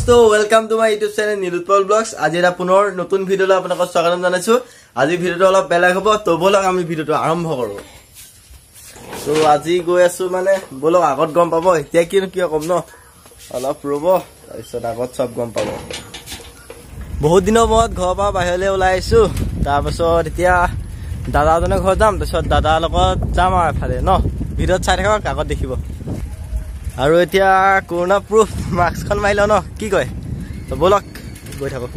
দোস্ত, welcome to my YouTube channel Nilotpal blogs. আজি এটা পুনৰ নতুন ভিডিঅ'লৈ আপোনালোকক স্বাগতম জনাইছোঁ। আজি ভিডিঅ'টো অলপ বেলেগ হ'ব, তো ব'লক আমি ভিডিঅ'টো আৰম্ভ কৰোঁ। ত' আজি গৈ আছোঁ, মানে ব'লক আগত গম পাব, এতিয়া কিনো কিয় ক'ম ন, অলপ ৰ'ব, তাৰপিছত আগত চব গম পাব। বহুত দিনৰ মূৰত ঘৰৰ পৰা বাহিৰলৈ ওলাই আহিছোঁ। তাৰপাছত এতিয়া দাদাজনৰ ঘৰত যাম, তাৰপিছত দাদাৰ লগত যাম আৰু এফালে ন, ভিডিঅ'ত চাই থাকক, আগত দেখিব। আৰু এতিয়া কৰোণা প্ৰুফ মাস্কখন মাৰি লওঁ ন, কি কয়, তো ব'লক গৈ থাকোঁ।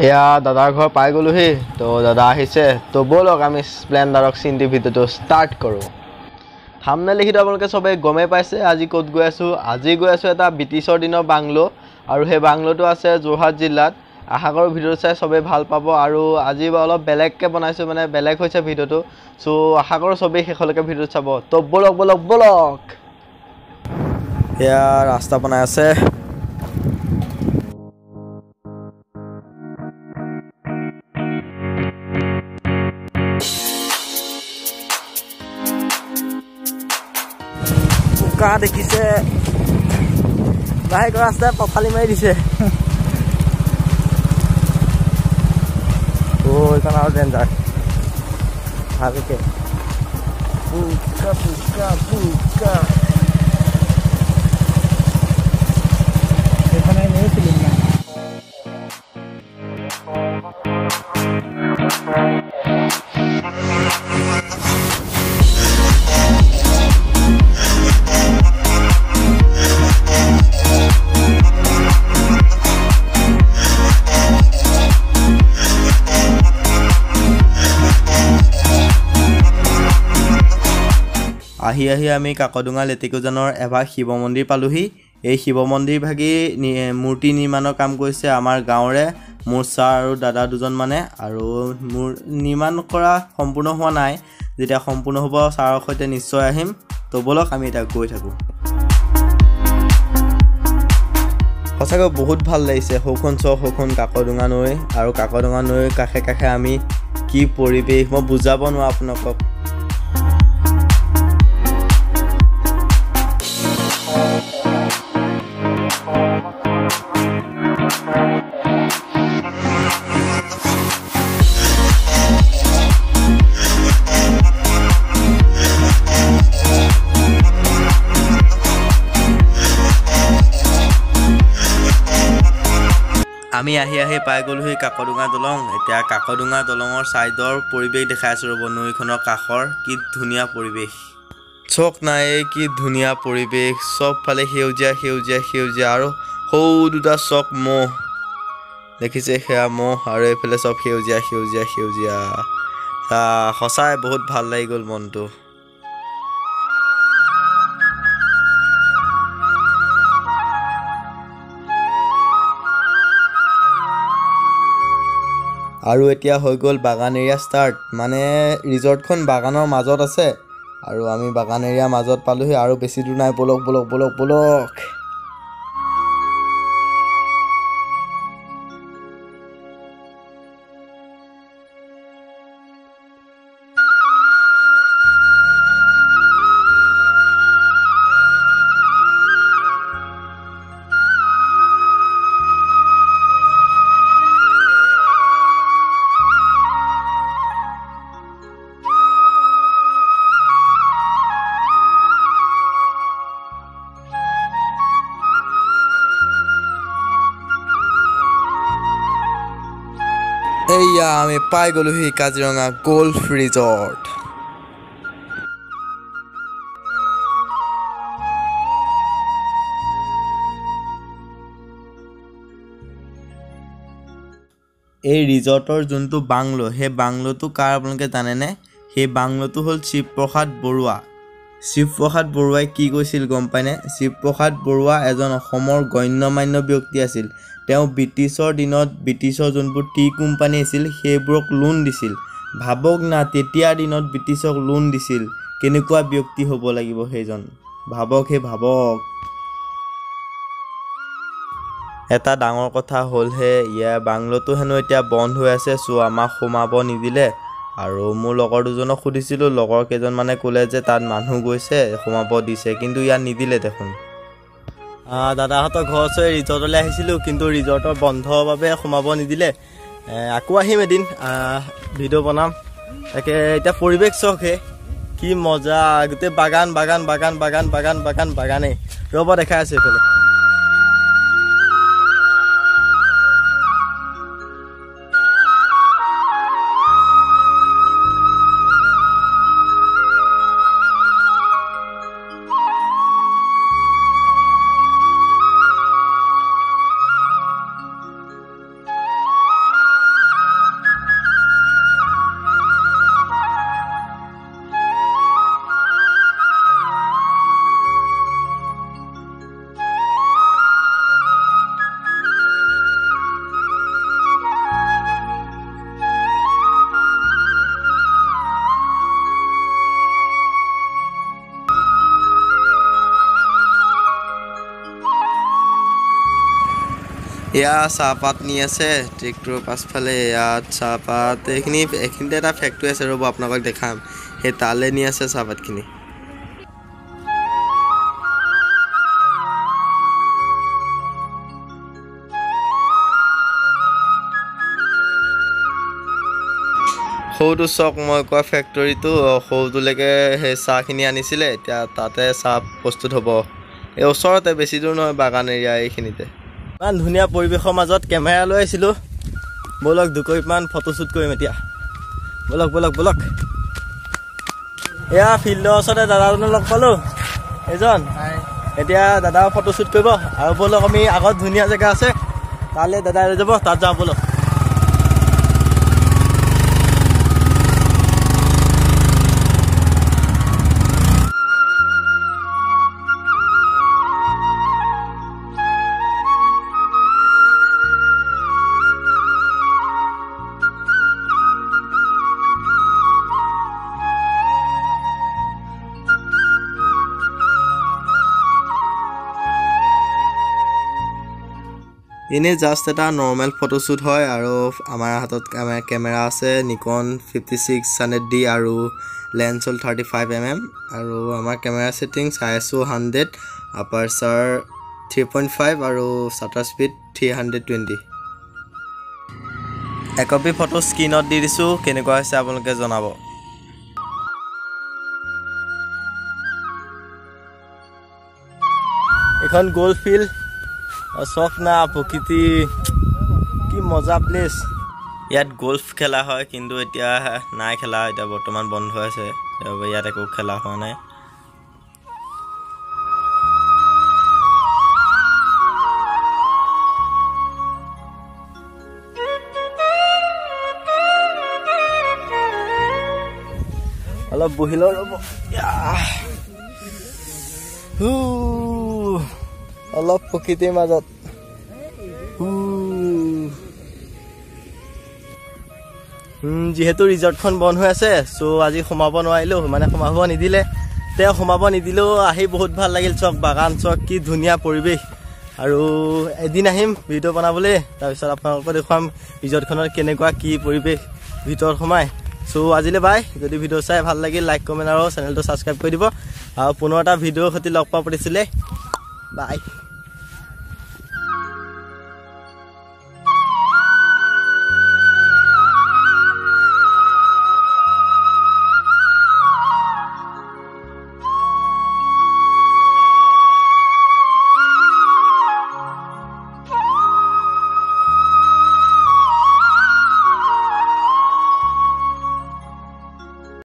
এয়া দাদাৰ ঘৰ পাই গ'লোহি, তো দাদা আহিছে, তো ব'লক আমি স্প্লেণ্ডাৰক চিন্তি ভিডিঅ'টো ষ্টাৰ্ট কৰোঁ। থাম্বনেইল লিখিতো আপোনালোকে চবেই গমেই পাইছে আজি ক'ত গৈ আছোঁ। আজি গৈ আছোঁ এটা ব্ৰিটিছৰ দিনৰ বাংলো, আৰু সেই বাংলোটো আছে যোৰহাট জিলাত। আশা কৰোঁ ভিডিঅ'টো চাই চবেই ভাল পাব। আৰু আজি অলপ বেলেগকৈ বনাইছোঁ, মানে বেলেগ হৈছে ভিডিঅ'টো, চ' আশা কৰোঁ চবেই শেষলৈকে ভিডিঅ'টো চাব। তো ব'লক ব'লক ব'লক। এয়া ৰাস্তা বনাই আছে। বোকা দেখিছে, বাইকৰ ৰাস্তাই পফালি মাৰি দিছে। এইখন আৰু ডেঞ্জাৰ, ভালকে বোকা বোকা বোকা। আহি আহি আমি কাকডোঙা লেটেকুজানৰ এভাগ শিৱ মন্দিৰ পালোহি। এই শিৱ মন্দিৰ ভাগি মূৰ্তি নিৰ্মাণৰ কাম কৰিছে আমাৰ গাঁৱৰে মোৰ ছাৰ আৰু দাদা দুজনমানে। আৰু মোৰ নিৰ্মাণ কৰা সম্পূৰ্ণ হোৱা নাই, যেতিয়া সম্পূৰ্ণ হ'ব ছাৰৰ সৈতে নিশ্চয় আহিম। তো ব'লক আমি এতিয়া গৈ থাকোঁ। সঁচাকৈ বহুত ভাল লাগিছে সৌখন চক, সৌখন কাকডোঙা নৈ, আৰু কাকডোঙা নৈৰ কাষে কাষে আমি কি পৰিৱেশ মই বুজাব নোৱাৰোঁ আপোনালোকক। আমি আহি আহি পাই গ'লোহি কাকডোঙা দলং। এতিয়া কাকডোঙা দলঙৰ ছাইডৰ পৰিৱেশ দেখাই আছোঁ ৰ'ব, নৈখনৰ কাষৰ কি ধুনীয়া পৰিৱেশ। চক নাই, কি ধুনীয়া পৰিৱেশ, চবফালে সেউজীয়া সেউজীয়া সেউজীয়া। আৰু সৌ দুটা চক ম'হ দেখিছে, সেয়া ম'হ, আৰু এইফালে চব সেউজীয়া সেউজীয়া সেউজীয়া। সঁচাই বহুত ভাল লাগি গ'ল মনটো। আৰু এতিয়া হৈ গ'ল বাগান এৰিয়া ষ্টাৰ্ট, মানে ৰিজৰ্টখন বাগানৰ মাজত আছে আৰু আমি বাগান এৰিয়াৰ মাজত পালোহি। আৰু বেছি দূৰ নাই, ব'লক ব'লক ব'লক ব'লক। এইয়া আমি পাই গ'লোহি কাজিৰঙা গল্ফ ৰিজৰ্ট। এই ৰিজৰ্টৰ যোনটো বাংলো, সেই বাংলোটো কাৰ আপোনালোকে জানেনে? সেই বাংলোটো হ'ল শিৱপ্ৰসাদ বৰুৱা। শিৱপ্ৰসাদ বৰুৱাই কি কৈছিল গম পায়নে? শিৱপ্ৰসাদ বৰুৱা এজন অসমৰ গণ্যমান্য ব্যক্তি আছিল। তেওঁ ব্ৰিটিছৰ দিনত ব্ৰিটিছৰ যোনবোৰ টি কোম্পানী আছিল সেইবোৰক লোন দিছিল। ভাবক না, তেতিয়াৰ দিনত ব্ৰিটিছক লোন দিছিল, কেনেকুৱা ব্যক্তি হ'ব লাগিব সেইজন, ভাবক সেই ভাবক। এটা ডাঙৰ কথা হ'লহে, ইয়াৰ বাংলোটো হেনো এতিয়া বন্ধ হৈ আছে, চ' আমাক সোমাব নিদিলে। আৰু মোৰ লগৰ দুজনক সুধিছিলোঁ, লগৰ কেইজনমানে ক'লে যে তাত মানুহ গৈছে, সোমাব দিছে, কিন্তু ইয়াত নিদিলে দেখোন। দাদাহঁতৰ ঘৰ ওচৰে ৰিজৰ্টলৈ আহিছিলোঁ, কিন্তু ৰিজৰ্টৰ বন্ধৰ বাবে সোমাব নিদিলে। আকৌ আহিম এদিন, ভিডিঅ' বনাম। তাকে এতিয়া পৰিৱেশ চাওক হে, কি মজা, গোটেই বাগান বাগান বাগান বাগান বাগান বাগান বাগানেই। ৰ'ব দেখাই আছোঁ এইফালে। এয়া চাহপাত নি আছে ট্ৰেক্টৰৰ পাছফালে। ইয়াত চাহপাত এইখিনিতে এটা ফেক্টৰী আছে, ৰ'ব আপোনালোকক দেখাম। সেই তালৈ নি আছে চাহপাতখিনি। সৌটো চাওক, মই কোৱা ফেক্টৰীটো সৌটোলৈকে সেই চাহখিনি আনিছিলে। এতিয়া তাতে চাহ প্ৰস্তুত হ'ব, এই ওচৰতে, বেছি দূৰ নহয়, বাগান এৰিয়া এইখিনিতে। ইমান ধুনীয়া পৰিৱেশৰ মাজত কেমেৰা লৈ আহিছিলোঁ। ব'লক দুকপিমান ফটোশ্বুট কৰিম এতিয়া। ব'লক ব'লক ব'লক। এয়া ফিল্ডৰ ওচৰতে দাদাজনক লগ পালোঁ, এজন। এতিয়া দাদা ফটোশ্বুট কৰিব আৰু ব'লক আমি আগত ধুনীয়া জেগা আছে তালৈ দাদা লৈ যাব, তাত যাওঁ ব'লক। এনেই জাষ্ট এটা নৰ্মেল ফটোশ্বুট হয়। আৰু আমাৰ হাতত কেমেৰা আছে নিকন 5600D আৰু লেন্স হ'ল 35mm। আৰু আমাৰ কেমেৰা ছেটিংছ ISO 100, aperture 3.5 আৰু শ্বাটাৰ স্পীড 320। একপি ফটো স্ক্ৰীণত দি দিছোঁ, কেনেকুৱা হৈছে আপোনালোকে জনাব। এইখন গল্ফ ফিল্ড, চখ না প্ৰকৃতি, কি মজা প্লেচ। ইয়াত গল্ফ খেলা হয়, কিন্তু এতিয়া নাই খেলা, এতিয়া বৰ্তমান বন্ধ আছে, ইয়াত একো খেলা হোৱা নাই। অলপ বহি লওঁ ৰ'ব, অলপ প্ৰকৃতিৰ মাজত। যিহেতু ৰিজৰ্টখন বন্ধ হৈ আছে, চ' আজি সোমাব নোৱাৰিলোঁ, মানে সোমাব নিদিলে। তেওঁ সোমাব নিদিলেও আহি বহুত ভাল লাগিল। চক বাগান চক, কি ধুনীয়া পৰিৱেশ। আৰু এদিন আহিম ভিডিঅ' বনাবলৈ, তাৰপিছত আপোনালোকক দেখুৱাম ৰিজৰ্টখনত কেনেকুৱা কি পৰিৱেশ ভিতৰত সোমাই। চ' আজিলৈ বাই। যদি ভিডিঅ' চাই ভাল লাগিল লাইক কমেণ্ট আৰু চেনেলটো ছাবস্ক্ৰাইব কৰি দিব। আৰু পুনৰ এটা ভিডিঅ'ৰ সৈতে লগ পোৱা পাতিছিলে। বাই।